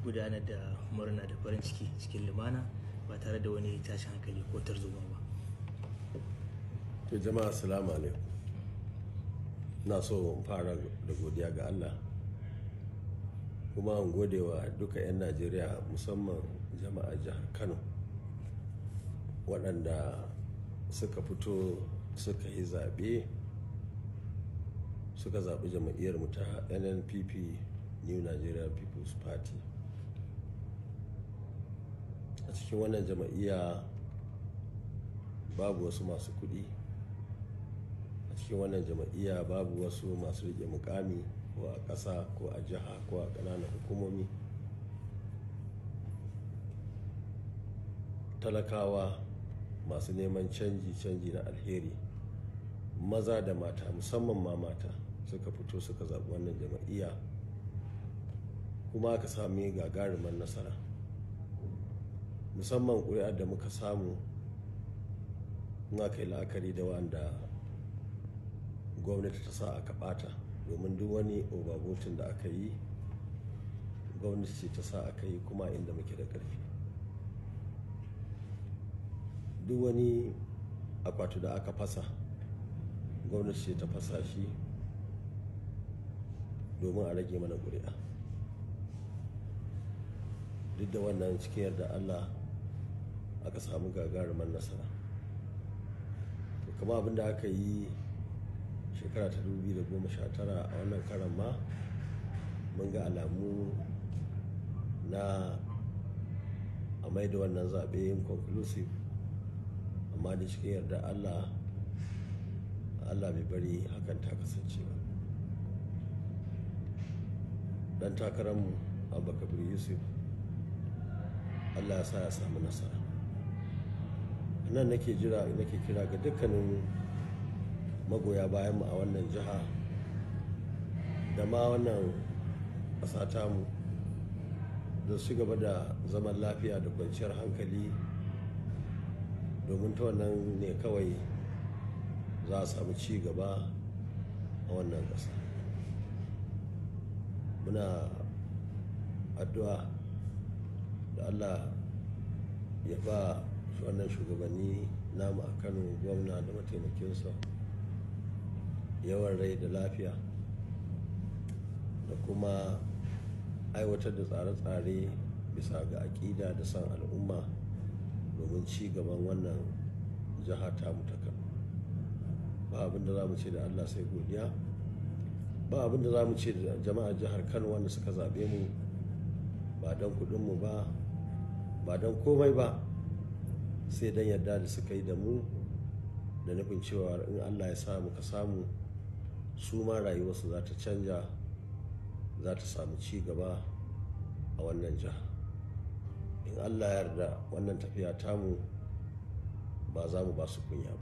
gudanar da murna da farin ciki cikin lumana ba tare da wani tashin hankali ko tarzoma ba. To jama'a, assalamu alaikum. Ina so in fara da godiya ga Allah, kuma in gode wa duka 'yan Najeriya, musamman jama'a jihar Kano, waɗanda suka fito suka yi zaɓe, suka zaɓi jam'iyyar mu ta NNPP, New Nigerian People's Party. A cikin wannan jam'iyya babu wasu masu kuɗi, a cikin wannan jam'iyya babu wasu masu riƙe mukami, ko a ƙasa ko a jiha ko a ƙananan hukumomi. Talakawa masu neman canji, canji na alheri, maza da mata, musamman ma mata, suka fito suka zaɓi wannan jam'iyya, kuma aka sami gagarumar nasara, musamman ƙuri'ar da muka samu in aka yi la'akari da wanda gwamnati ta sa aka ɓata, domin duk wani overvoting da aka yi, gwamnati ce ta sa aka yi. Kuma inda muke da ƙarfi, duk wani akwatu da aka fasa, gwamnati ce ta fasa shi domin a rage mana ƙuri'a. Duk da wannan, cikin yarda Allah aka samu gagarumar nasara. To kama abin da aka yi shekara ta 2019, a wannan karan ma mun ga alamu na a mai da wannan zaɓe inconclusive, amma da cikin yarda Allah, Allah bai bari hakan ta kasance ba. Dan takararmu Abba Kabir Yusuf, Allah ya sa ya samu nasara. Nan nake jira, nake kira ga dukkanin magoya bayanmu a wannan jiha da ma wannan ƙasa tamu da su gaba da zaman lafiya da kwanciyar hankali, domin ta wannan ne kawai za a samu ci gaba a wannan ƙasa. Muna addu'a da Allah ya ba wannan shugabanni namu a Kano, gwamna da mataimakinsa, yawan rai da lafiya da kuma aiwatar da tsare-tsare bisa ga aƙida da son al'umma domin ci gaban wannan jiha tamu ta Kano. Ba abin da za mu ce da Allah sai godiya. Ba abin da za mu ce da jama'ar jihar Kano wanda suka zaɓe mu, ba don kuɗinmu ba, ba don komai ba, sai don yarda da suka yi da mu da nufin cewa in Allah ya sa muka samu, su ma rayuwarsu za ta canja, za ta samu ci gaba a wannan jiha. In Allah ya yarda, wannan tafiya tamu ba za mu ba su kunya ba.